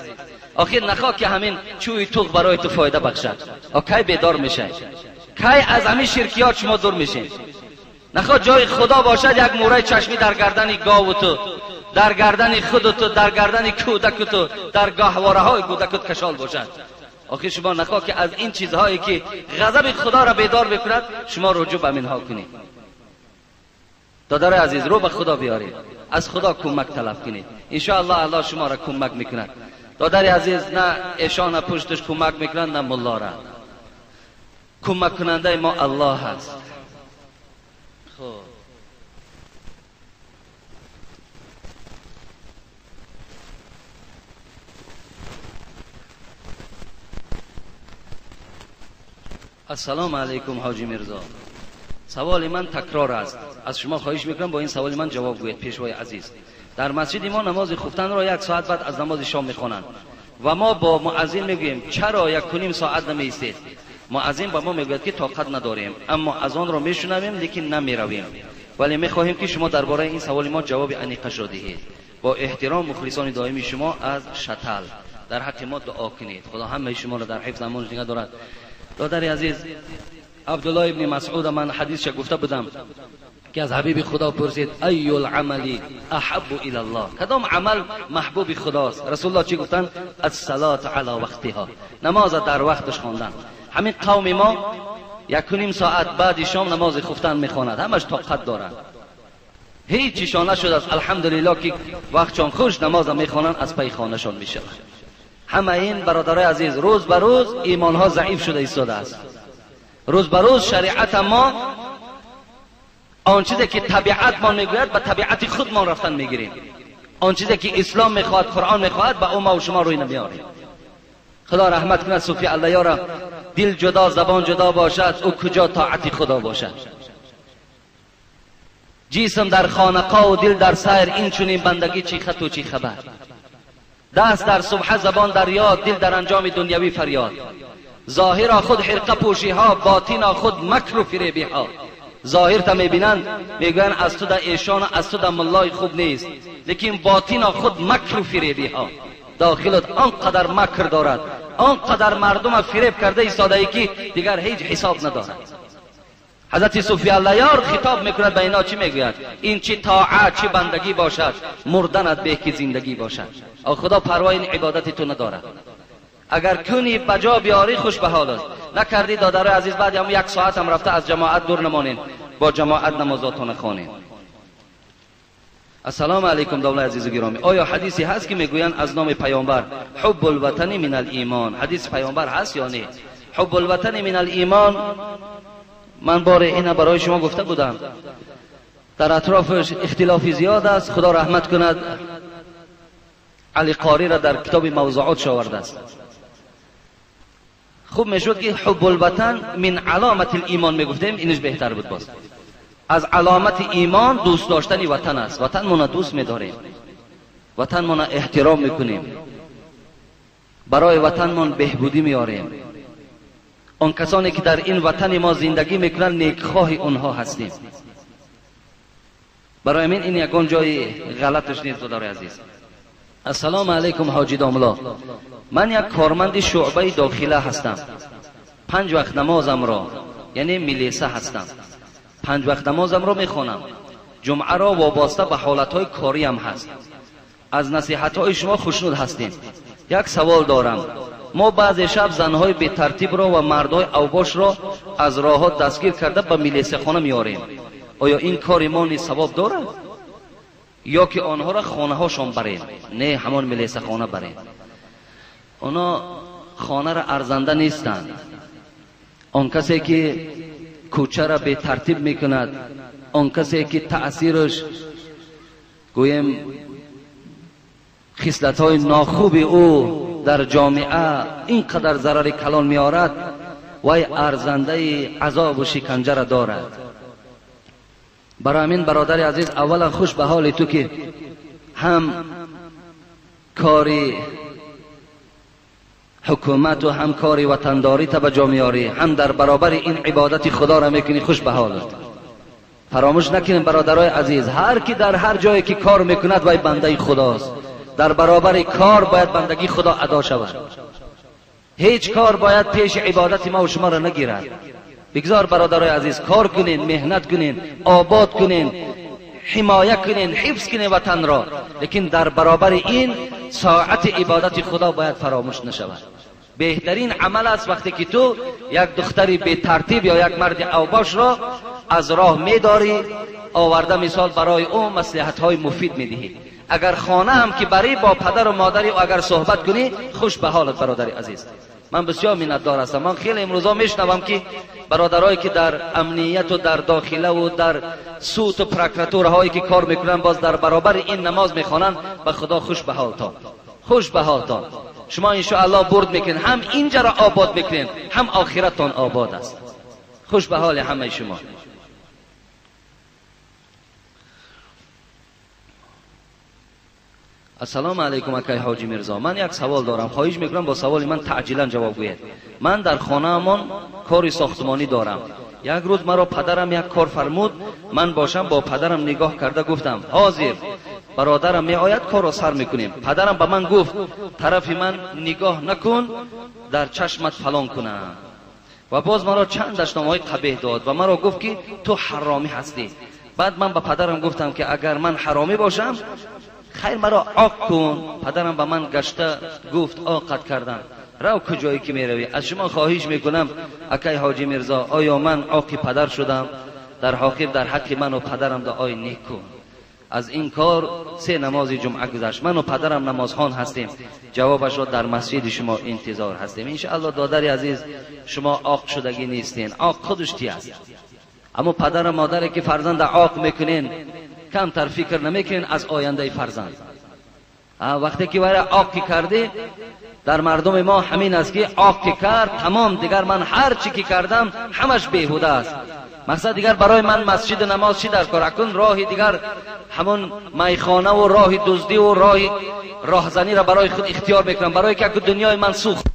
охир нахоҳ ки ҳамин чӯи туғ барои ту фоида бахшад. Кай бедор мешавӣ? Кай аз ҳамин ширкиёт шумо дур мешед? Нахоҳ ҷои Худо бошад як мӯраи чашмӣ дар гардани гову ту, در گردن خودت و در گردن کودکت و در گاهواره های کودکت کشال باشد. آخه شما نخواه که از این چیزهایی که غضب خدا را بیدار بکند شما رجوع به منها کنید. دادر عزیز رو به خدا بیارید، از خدا کمک طلب کنید، انشاءالله الله شما را کمک میکند. دادر عزیز نه ایشان پشتش کمک میکنند نه ملا را. کمک کننده ما الله هست. خب السلام علیکم حاجی میرزا، سوال من تکرار است، از شما خواهش میکنم با این سوال من جواب گویید. پیشوای عزیز، در مسجد ما نماز خفتن را 1 ساعت بعد از نماز شام میخوانند و ما با مؤذن میگوییم چرا 1.5 ساعت نمیایستید؟ مؤذن با ما میگوید که طاقت نداریم، اما از آن را میشنویم لیکن نمیرویم، ولی میخواهیم که شما درباره این سوال ما جواب انیقش را دهید. با احترام مخلصان دائمی شما از شتل، در حق ما دعا کنید. خدا همه شما را در حفظ امانش نگه دارد. دادر عزیز، عبدالله ابن مسعود من حدیثش گفته بودم که از حبیب خدا پرسید ای العمل احب الی الله، کدام عمل محبوب خداست؟ رسول الله چی گفتن؟ الصلاة علی وقتها، نماز در وقتش خواندن. همین قوم ما 1.5 ساعت بعد شام نماز خفتن میخواند، همش طاقت دارند، هیچیشان نشد است الحمدلله که وقتشان خوش نماز میخوانند، از پی خانهشان میشوند. همه این برادرای عزیز روز به روز ایمانها ضعیف شده ایستاده است. روز به روز شریعت ما آن چیزی که طبیعت ما میگوید به طبیعت خودمان رفتن میگیریم، آن چیزی که اسلام میخواهد قرآن میخواهد به او ما و شما روی نمیاریم. خدا رحمت کند صوفی الله یارا، دل جدا زبان جدا باشد او کجا طاعت خدا باشد. جسم در خانقاه و دل در سیر، این چنین بندگی چی خط و چی خبر. دست در سبحه زبان در یاد، دل در انجام دنیوی فریاد. ظاهرا خود حرقه پوشی ها، باطنا خود مکر و فریبی ها. ظاهر تا میبینند میگویند از تو در ایشان از تو در ملای خوب نیست، لیکن باطنا خود مکر و فریبی ها. داخلت آنقدر مکر دارد، آنقدر مردم فریب کرده ایستاده ای که دیگر هیچ حساب ندارد. حضرت صوفی الله یار خطاب میکند به اینا، چی میگوید؟ این چی طاعت چی بندگی باشد، مردنت به که زندگی باشد. خدا پروای این عبادت تو ندارد. اگر کنی بجا بیاری خوش به حال است، نکردی دادرای عزیز بعد هم 1 ساعت هم رفته از جماعت دور نمانین، با جماعت نمازاتون خوانین. السلام علیکم دولت عزیز و گرامی، آیا حدیثی هست که میگویند از نام پیامبر حب الوطن من الایمان؟ حدیث پیامبر هست یا نه؟ حب الوطن من الایمان، من بار اینه برای شما گفته بودم، در اطرافش اختلافی زیاد است. خدا رحمت کند علی قاری را در کتاب موضوعات آورده است. خوب میشد که حب الوطن من علامت الایمان میگفتیم، اینش بهتر بود. باز از علامت ایمان دوست داشتن وطن است. وطن مون دوست میداریم، وطن مون احترام میکنیم، برای وطنمون بهبودی میاریم. آن کسانی که در این وطن ما زندگی میکنن نیکخواه اونها هستیم. برای من این یگان جای غلطش نیست برادر عزیز. السلام علیکم حاجی داملا، من یک کارمند شعبه داخله هستم. 5 وقت نمازم را، یعنی میلیسه هستم، 5 وقت نمازم را میخوانم. جمعه را وابسته به حالتهای کاریم هست. از نصیحتهای شما خوشنود هستیم. یک سوال دارم، ما بعض شب زنهای به ترتیب را و مردهای اوباش را از راه دستگیر کرده به میلیسه خانه میاریم. آیا این کار ما نیز ثواب دارد یا که آنها را خانه هاشان بریم؟ نه، همان میلیسه خانه بریم. آنها خانه را ارزنده نیستند. آن کسی که کوچه را به ترتیب میکند، آن کسی که تأثیرش گویم خصلت های ناخوب او در جامعه اینقدر ضرر کلان میارد، وی ارزنده عذاب و شکنجه را دارد. برای همین برادر عزیز، اولا خوش به حال تو که هم کاری حکومت و هم کاری وطنداری تا به جا میاری، هم در برابر این عبادت خدا را میکنی، خوش به حالت. فراموش نکنیم برادرای عزیز، هر کی در هر جایی که کار میکند وی بنده خداست. در برابر کار باید بندگی خدا ادا شود. هیچ کار باید پیش عبادت ما و شما را نگیرد. بگذار برادرای عزیز کار کنین، مهنت کنین، آباد کنین، ҳимоя кунен, ҳифз кунен ватанро, лекин дар баробари ин соати ибодати Худо бояд фаромӯш нашавад. Беҳтарин амал аст вақте ки ту як духтари бетартиб ё як марди авбошро аз роҳ медорӣ, оварда мисол барои ӯ маслиҳатҳои муфид медиҳӣ. Агар хона ҳам ки барӣ бо падару модари ӯ агар суҳбат кунӣ, хуш ба ҳолат бародари азиз. Ман бисёр миннатдор ҳастам. Ман хеле имрӯза мешунавам ки бародарое ки дар амнияту дар дохилаву дар суту прокуратураҳое ки кор мекунанд, боз дар баробари ин намоз мехонанд. Ба Худо хуш ба ҳолтон, хуш ба ҳолтон. Шумо иншоаллоҳ бурд мекунед, ҳам инҷаро обод мекунед, ҳам охираттон обод аст. Хуш ба ҳоли ҳамаи шумо. Ассалому алайкум акай Ҳоҷи Мирзо. Ман як савол дорам, хоҳиш мекунам бо саволи ман таъҷилан ҷавоб гӯед. Ман дар хонаамон кори сохтмонӣ дорам. Як рӯз маро падарам як кор фармуд, ман бошам бо падарам нигоҳ карда гуфтам: ҳозир бародарам меояд, корро сар мекунем. Падарам ба ман гуфт: тарафи ман нигоҳ накун, дар чашмат фалон кунам. Ва боз маро чанд дашномҳои қабеҳ дод ва маро гуфт ки ту ҳаромӣ ҳастӣ. Баъд ман ба падарам гуфтам ки агар ман ҳаромӣ бошам, хайр маро оқ кун. Падарам ба ман гашта гуфт: оқат кардам, рав куҷое ки меравӣ. Аз шумо хоҳиш мекунам акай Ҳоҷи Мирзо, оё ман оқи падар шудам? Дар ҳоқир дар ҳаққи ману падарам дуои нек кун. Аз ин кор 3 намози ҷумъа гузашт. Ману падарам намозхон ҳастем. Ҷавобашро дар масҷиди шумо интизор ҳастем. Иншоаллоҳ додари азиз, шумо оқ шудагӣ нестен. Оқ худаш ти аст. Аммо падару модаре ки фарзанда оқ мекунен, камтар фикр намекунен аз ояндаи фарзанд. Вақте ки вайра оқ ки кардӣ, дар мардуми мо ҳамин аст ки оқ ки кард, тамом, дигар ман ҳар чӣ ки кардам ҳамаш беҳуда аст. Мақсад дигар барои ман масҷиду намоз чӣ дар кор? Акун роҳи дигар ҳамон майхонаву роҳи дуздиву роҳи роҳзаниро барои худ ихтиёр мекунам, барои ки аку дунёи ман сӯхт.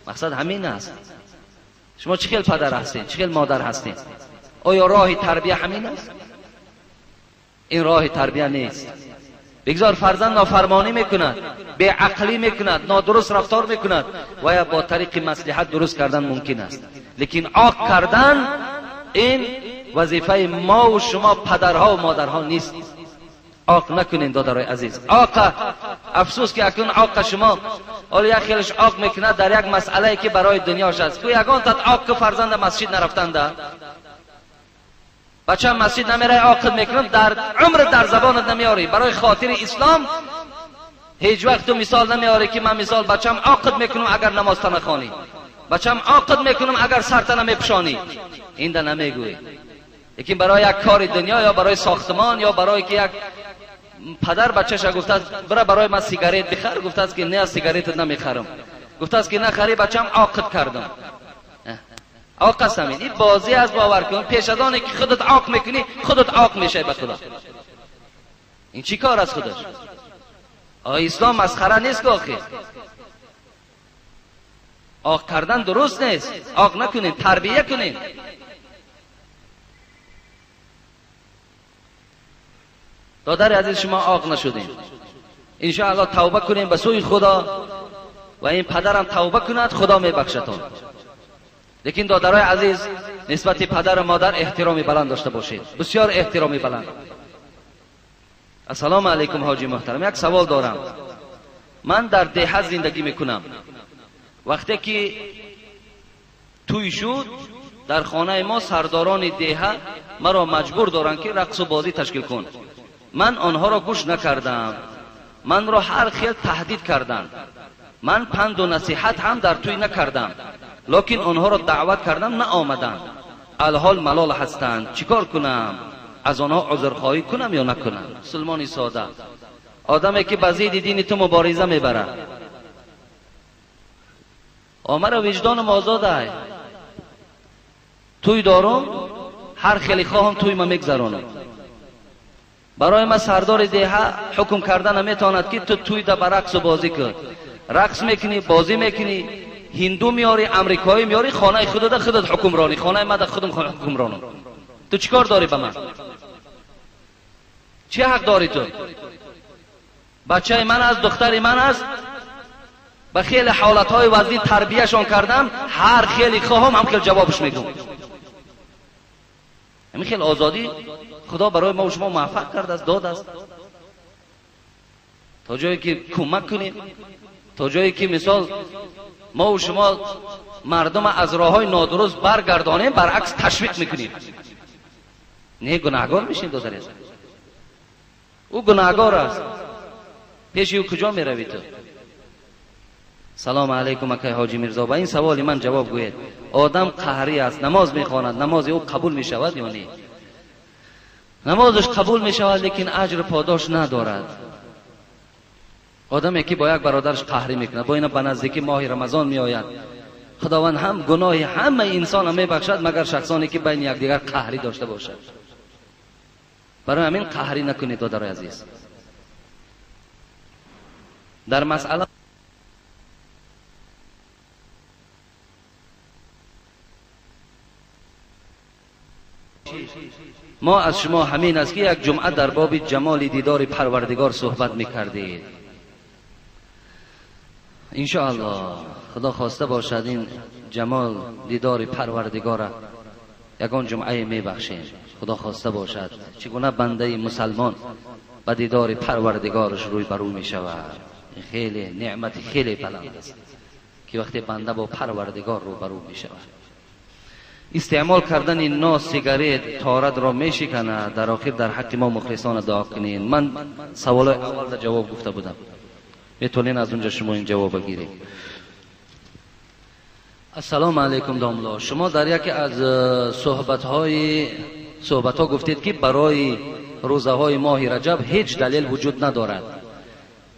Мақсад ҳамин аст. Шумо чӣ хел падар ҳастед, чӣ хел модар ҳастед? Оё роҳи тарбия ҳамин аст? Ин роҳи тарбия нест. Бигзор фарзанд нофармонӣ мекунад, беақлӣ мекунад, нодуруст рафтор мекунад, ва ё бо тариқи маслиҳат дуруст кардан мумкин аст. Лекин оқ кардан ин вазифаи мо ва шумо падарҳо ва модарҳо нест. Оқ накунед додарои азиз. Оқа афсӯс ки акнун оқа шумо ҳоло як хелаш оқ мекунад дар як масъалае ки барои дунёш аст. Ку ягон тат оқ ку фарзанда масҷид нарафтанда, бача масҷид намерай, оқит мекунам, дар умр дар забонат намеорӣ. Барои хотири ислом ҳеҷ вақт ту мисол намеорӣ ки ман мисол бачам оқит мекунам агар намозта нахонӣ, бачам оқит мекунам агар сарта намепӯшонӣ. Инда намегӯӣ. Лекин барои як кори дунё ё барои сохтмон ё барои ки як падар бачаша гуфтааст бира барои ман сигарет бихар, гуфтааст ки не, сигаретат намехарам. Гуфтааст ки нахарӣ, бачам оқит кардам. Оқ аст ҳамин. Ин бозӣ аст, бовар кун. Пеш аз оне ки худат оқ мекунӣ, худат оқ мешавӣ ба Худо. Ин чӣ кор аст худаш? Ислом масхара нест ку охир. Оқ кардан дуруст нест. Оқ накунед, тарбия кунед. Додари азиз, шумо оқ нашудем. Иншоаллоҳ тавба кунем ба сӯи Худо ва ин падарам тавба кунад, Худо мебахшатон. Лекин додарои азиз, нисбати падару модар эҳтироми баланд дошта бошед, бисёр эҳтироми баланд. Ассалому алайкум ҳоҷи муҳтарам, як савол дорам. Ман дар деҳа зиндагӣ мекунам. Вақте ки тӯй шуд, дар хонаи мо сардорони деҳа маро маҷбур доранд ки рақсу бозӣ ташкил кун. Ман онҳоро гӯш накардам. Манро ҳар хел таҳдид карданд. Ман панду насиҳат ҳам дар тӯй накардам. Лекин онҳоро даъват кардам, наомаданд. Алҳол малол ҳастанд. Чӣ кор кунам? Аз онҳо узрхоҳӣ кунам ё накунам? Мусулмони сода, одаме ки ба зидди дини ту мубориза мебарад. Омара виҷдонам озодай. Тӯй дорум, ҳар хеле хоҳам тӯйма мегзаронам. Барои ман сардори деҳа ҳукм карда наметавонад ки ту тӯйда ба рақсу бозӣ кун. Рақс мекунӣ, бозӣ мекунӣ, ҳинду меорӣ, амрикоӣ меорӣ, хонаи худада худат ҳукмронӣ, хонаи мада худам ҳукмронам. Ту чӣ кор дорӣ ба ман? Чӣ ҳақ дорӣ ту? Бачаи ман аст, духтари ман аст. Ба хеле ҳолатҳои вазнин тарбияшон кардам, ҳар хеле хоҳам ҳам хел ҷавобш мегӯм. Ҳамин хел озодӣ Худо барои мо ва шумо муваффақ кардааст, додааст. То ҷое ки кӯмак кунем, то ҷое ки мисол мо ва шумо мардум аз роҳҳои нодуруст баргардонем, баръакс ташвиқ мекунем. Не, гунаҳгор мешем, додари азиз. Ӯ гунаҳгор аст. Пеши ӯ куҷо меравӣ ту? Салом алайкум акай ҳоҷи Мирзо, ба ин саволи ман ҷавоб гӯед. Одам қаҳрӣ аст, намоз мехонад, намози ӯ қабул мешавад ё не? Намозаш қабул мешавад, лекин аҷр подош надорад. Одаме ки бо як бародараш қаҳрӣ мекунад, бо ина ба наздикӣ моҳи Рамазон меояд, Худованд ҳам гуноҳи ҳамаи инсонро мебахшад, магар шахсоне ки байни якдигар қаҳрӣ дошта бошад. Барои ҳамин қаҳрӣ накунед, додарои азиз. Дар масъала мо аз шумо ҳамин аст ки як ҷумъа дар боби ҷамоли дидори Парвардигор суҳбат мекардед. Иншоаллоҳ Худо хоста бошад ин ҷамол дидори Парвардигора ягон ҷумъае мебахшем. Худо хоста бошад чӣ гуна бандаи мусалмон ба дидори Парвардигораш рӯй ба рӯй мешавад. Хеле неъмати хеле баланд аст ки вақте банда бо Парвардигор рӯ ба рӯ мешавад. Истеъмол кардани нос, сигарет торатро мешиканад. Дар охир дар ҳаққи мо мухлисона дуо кунед. Ман саволои аввал дар ҷавоб гуфта будам, метавонед аз унҷа шумо ин ҷавоба гиред. Ассалому алайкум домло, шумо дар яке аз суҳбатҳо гуфтед ки барои рӯзаҳои моҳи Раҷаб ҳеҷ далел вуҷуд надорад,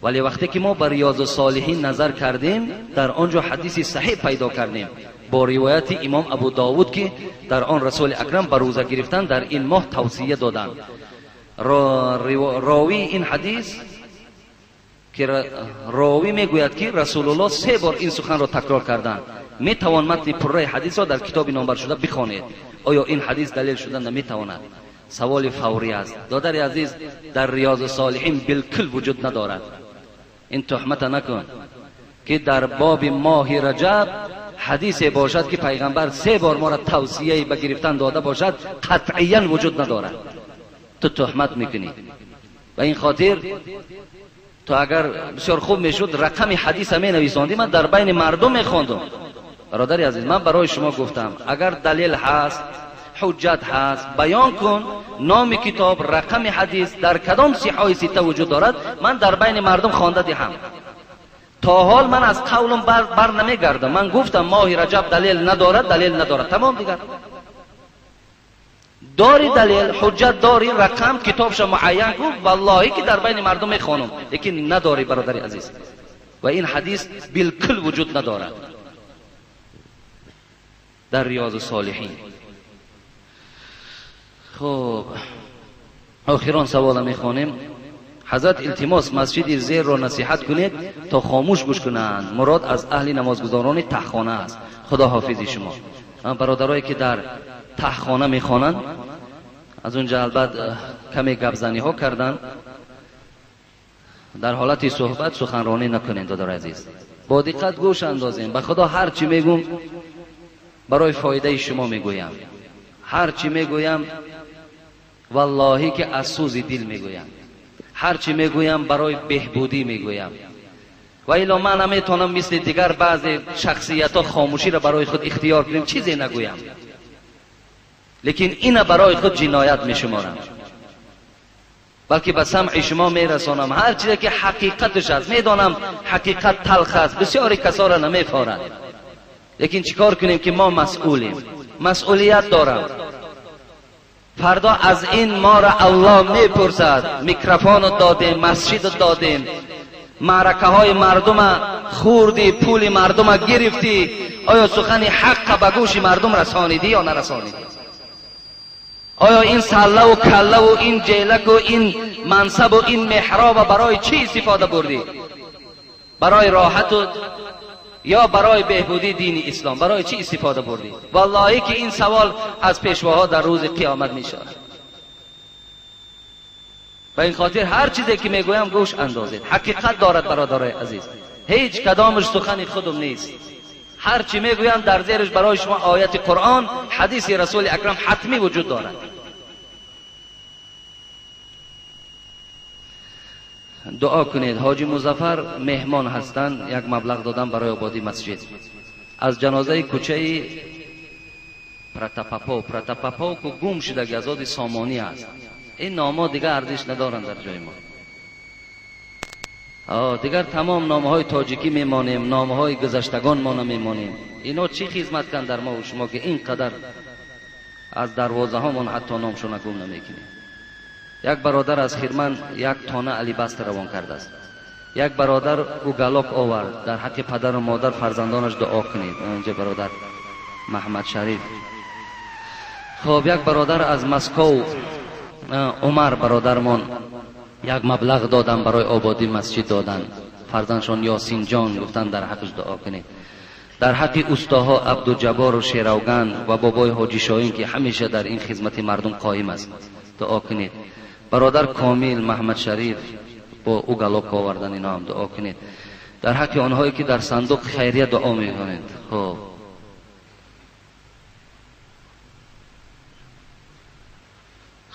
вале вақте ки мо ба Риёзу Солиҳин назар кардем, дар он ҷо ҳадиси саҳеҳ пайдо кардем бо ривояти имом Абу Довуд ки дар он Расули Акрам ба рӯза гирифтан дар ин моҳ тавсия доданд. Ровии ин ҳадис ки ровӣ мегӯяд ки Расулуллоҳ се бор ин суханро такрор карданд. Метавон матни пурраи ҳадисро дар китоби номбаршуда бихонед. Оё ин ҳадис далел шуда наметавонад? Саволи фаврӣ аст. Додари азиз, дар Риёзу Солиҳин билкул вуҷуд надорад. Ин туҳмата накун ки дар боби моҳи Раҷаб ҳадисе бошад ки пайғамбар се бор моро тавсияи ба гирифтан дода бошад, қатъиян вуҷуд надорад. Ту туҳмат мекунӣ. Ба ин хотир ту агар бисёр хуб мешуд рақами ҳадиса менависондӣ, ман дар байни мардум мехондум. Бародари азиз, ман барои шумо гуфтам, агар далел ҳаст, ҳуҷҷат ҳаст, баён кун номи китоб, рақами ҳадис дар кадом сиҳои сита вуҷуд дорад, ман дар байни мардум хонда диҳам. То ҳол ман аз қавлам бар намегардам. Ман гуфтам моҳи Раҷаб далел надорад, далел надорад, тамом дигар. Дори далел, ҳуҷҷат дори, рақам, китобша муайян кун, валлоҳи ки дар байни мардум мехонам, лекин надори, бародари азиз. Ва ин ҳадис билкул вуҷуд надорад дар Риёзу Солиҳин. Хуб, охирон савола мехонем. Ҳазрат, илтимос масҷиди зерро насиҳат кунед то хомӯш гӯш кунанд. Мурод аз аҳли намозгузорони таҳхона аст. Худо ҳофизи шумо. Бародарое ки дар таҳхона мехонанд, аз унҷа албат каме гапзаниҳо карданд. Дар ҳолати суҳбат суханронӣ накунед, додари азиз. Бо диққат гӯш андозем. Ба Худо ҳар чӣ мегӯм барои фоидаи шумо мегӯям. Ҳар чӣ мегӯям валлоҳӣ ки аз сӯзи дил мегӯям. Ҳар чӣ мегӯям барои беҳбудӣ мегӯям. Ва ило ман наметавонам мисли дигар баъзе шахсиятҳо хомӯширо барои худ ихтиёр кунем, чизе нагӯям. Лекин ина барои худ ҷиноят мешуморам, балки ба самъи шумо мерасонам ҳар чизе ки ҳақиқаташ аст. Медонам ҳақиқат талх аст, бисёри касоро намефорад, лекин чӣ кор кунем ки мо масъулем, масъулият дорам. Фардо аз ин моро Аллоҳ мепурсад. Микрофону додем, масҷиду додем, маъракаҳои мардума хӯрдӣ, пули мардума гирифтӣ, оё сухани ҳаққа ба гӯши мардум расонидӣ ё нарасонидӣ? Оё ин саллаву каллаву ин ҷелаку ин мансабу ин меҳроба барои чӣ истифода бурдӣ? Барои роҳату ё барои беҳбудии дини ислом? Барои чӣ истифода бурдӣ? Валлоҳӣ ки ин савол аз пешвоҳо дар рӯзи қиёмат мешавад. Ба ин хотир ҳар чизе ки мегӯям гӯш андозед. Ҳақиқат дорад, бародарои азиз. Ҳеҷ кадомаш сухани худум нест. Ҳар чӣ мегӯям дар зераш барои шумо ояти Қуръон, ҳадиси Расули Акрам ҳатмӣ вуҷуд дорад. Дуо кунед. Ҳоҷи Музаффар меҳмон ҳастанд, як маблағ додан барои ободии масҷид. Аз ҷанозаи кӯчаи Протопопов, Протопопов ку гум шудаги аз оди Сомонӣ аст. Ин номҳо дигар арзиш надоранд дар ҷои мо. Дигар тамом номҳои тоҷикӣ мемонем, номҳои гузаштагонмона мемонем. Ино чӣ хизмат канд дар мо шумо ки ин қадар аз дарвозаҳомон ҳатто номшона гум намекунем. Як бародар аз Хирман як тона алибастр равон кардааст. Як бародар угалок овард. Дар ҳаққи падару модар фарзандонаш дуо кунед. Инҷа бародар Маҳмад Шариф. Хоб, як бародар аз Москов, Умар бародармон, як маблағ додан барои ободии масҷид додан. Фарзандшон Ёсинҷон гуфтан дар ҳаққаш дуо кунед. Дар ҳаққи устоҳо Абдуҷаббору Шеравган ва бобои Ҳоҷи Шоҳин ки ҳамеша дар ин хизмати мардум қоим аст, дуо кунед. Бародар Комил Маҳмад Шариф бо угалок овардан, ино ҳам дуо кунед. Дар ҳаққи онҳое ки дар сандуқи хайрия дуо мекунед. Хоб,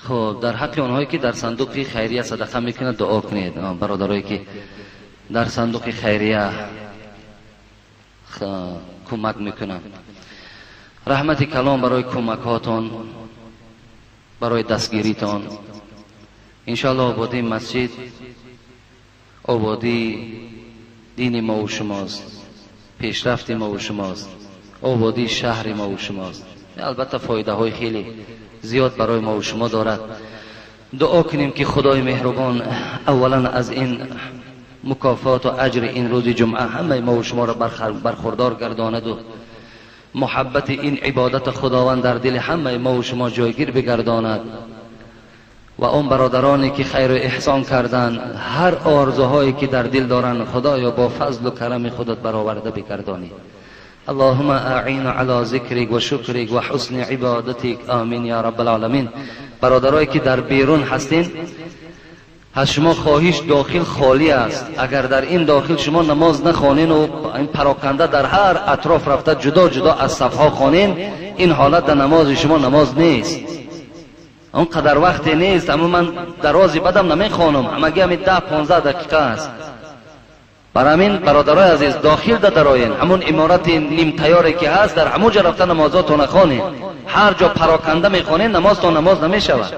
хоб, дар ҳаққи онҳое ки дар сандуқи хайрия садақа мекунад дуо кунед. Бародарое ки дар сандуқи хайрия кӯмак мекунанд, раҳмати калом барои кӯмакҳотон, барои дастгиритон. Иншоаллоҳ ободии масҷид ободии дини мову шумост, пешрафти мову шумост, ободии шаҳри мову шумост. Албатта фоидаҳои хеле зиёд барои мову шумо дорад. Дуо кунем ки Худои меҳрубон аввалан аз ин мукофоту аҷри ин рӯзи ҷумъа ҳамаи мову шуморо бархурдор гардонаду муҳаббати ин ибодати Худованд дар дили ҳамаи мову шумо ҷойгир бигардонад ва он бародароне ки хайру эҳсон карданд, ҳар орзуҳое ки дар дил доранд, Худоё бо фазлу карами худат бароварда бигардонӣ. اللهم اعین علی ذکرک و شکرک و حسن عبادتک، آمین یا رب العالمین. برادرایی که در بیرون هستین، از شما خواهش داخل خالی است. اگر در این داخل شما نماز نخوانین و این پراکنده در هر اطراف رفته جدا جدا از صفها خوانین، این حالت در نماز شما نماز نیست. اونقدر وقتی نیست. اما من درازی بدم نمیخوانم، همگی همین 10-15 دقیقه است. برای همین برادرای عزیز داخل درآیین، همون امارت نیم تیاری که هست در همون جا رفته نمازاتون نخوانین. هر جا پراکنده میخوانین نمازتون نماز نمیشود.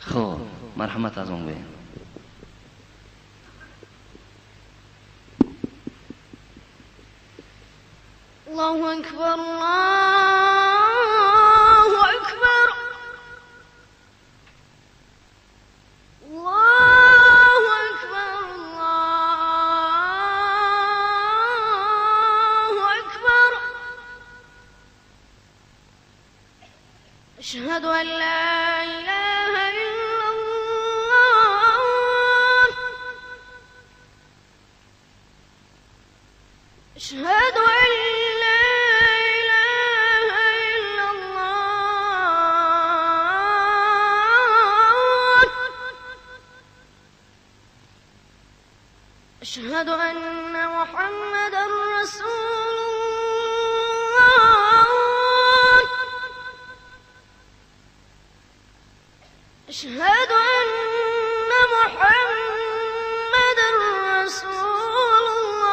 خب مرحمت از اون بگین. الله اکبر، الله اکبر، الله اکبر، الله اکبر. اشهد ان لا اله الا الله، اشهد ان لا اله الا الله، اشهد ان محمدا رسول الله، اشهد ان محمدا رسول الله.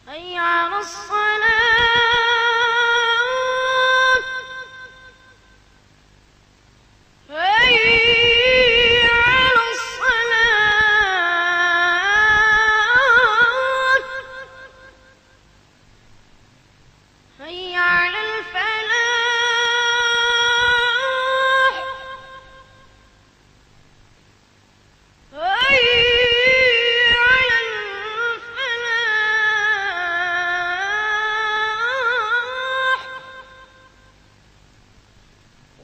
حي على الصلاة، حي على الصلاة، حي على الفلاح، حي على الفلاح.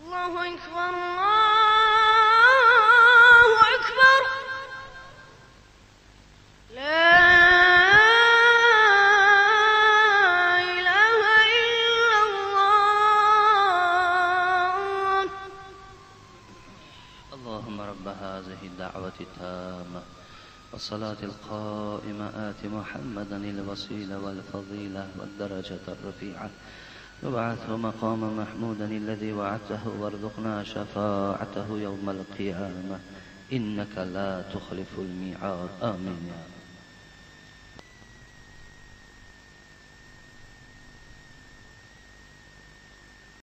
الله أكبر، الله أكبر، لا إله إلا الله. اللهم رب هذه الدعوة التامة والصلاة القائمة آت محمدا الوسيلة والفضيلة والدرجة الرفيعة وابعثه مقاما محمودا الذي وعدته وارزقنا شفاعته يوم القيامة إنك لا تخلف الميعاد. آمين.